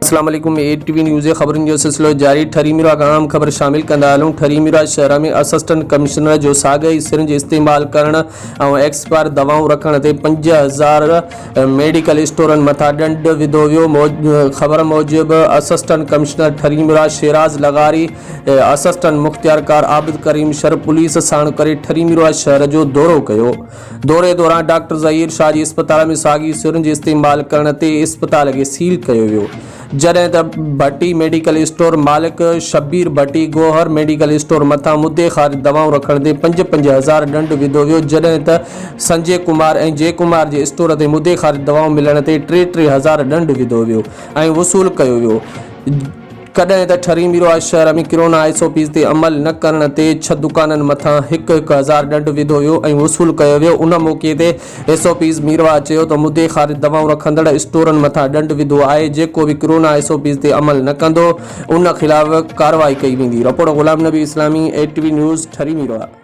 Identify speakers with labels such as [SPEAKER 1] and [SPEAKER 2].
[SPEAKER 1] اسلام عليڪم اي ٽي V news جي خبرن جو سلسلو جاري ٺري ميرواھ کان اهم خبر شامل ڪندا هلون ٺري ميرواھ شهر ۾ اسسٽنٽ ڪمشنر جو ساڳئي سرنج استعمال ڪرڻ ۽ ايڪسپائر دوائون رکڻ تي 5000 ميڊيڪل اسٽورن مٿان ڏنڊ وڌو ويو خبر موجب اسسٽنٽ ڪمشنر ٺري ميرواھ شيراز لغاري اسسٽنٽ مختيارڪار عابد ڪريم شر پوليس ساڻ ڪري ٺري ميرواھ شهر جو دورو ڪيو دوري دوران ڊاڪٽر ظهير شاهه جي اسپتال ۾ ساڳي سرنج استعمال ڪرڻ تي اسپتال کي سيل ڪيو ويو، جڏهن ته ڀٽي ميڊيڪل اسٽور مالڪ شبير ڀٽي گوهر ميڊيڪل اسٽور مٿان مدي خارج دوائون رکڻ تي پنج 5000 ڏنڊ وڌو ويو، جڏهن ته سنجي ڪمار ۽ جي ڪمار جي اسٽور تي مدي خارج دوائون ملڻ تي ٽي 3000 ڏنڊ وڌو ويو ۽ وصول ڪيو ويو. ڪڏهن ته ٺري ميرواهه شهر ۾ ڪرونا ايس او پيز تي عمل نه ڪرڻ تي ڇهه دڪانن مٿان هڪ 1000 ڏنڊ وڌو ويو ۽ وصول ڪيو ويو ان موقعي تي ايس او پيز ميرواهه چيو ته مدي خارج دوائون رکندڙ اسٽورن مٿان ڏنڊ وڌو آهي جيڪو به ڪرونا ايس او پيز تي عمل نه ڪندو ان خلاف ڪارروائي ڪئي ويندي report Ghulam Nabi Islami A T V news Thari Mirwah.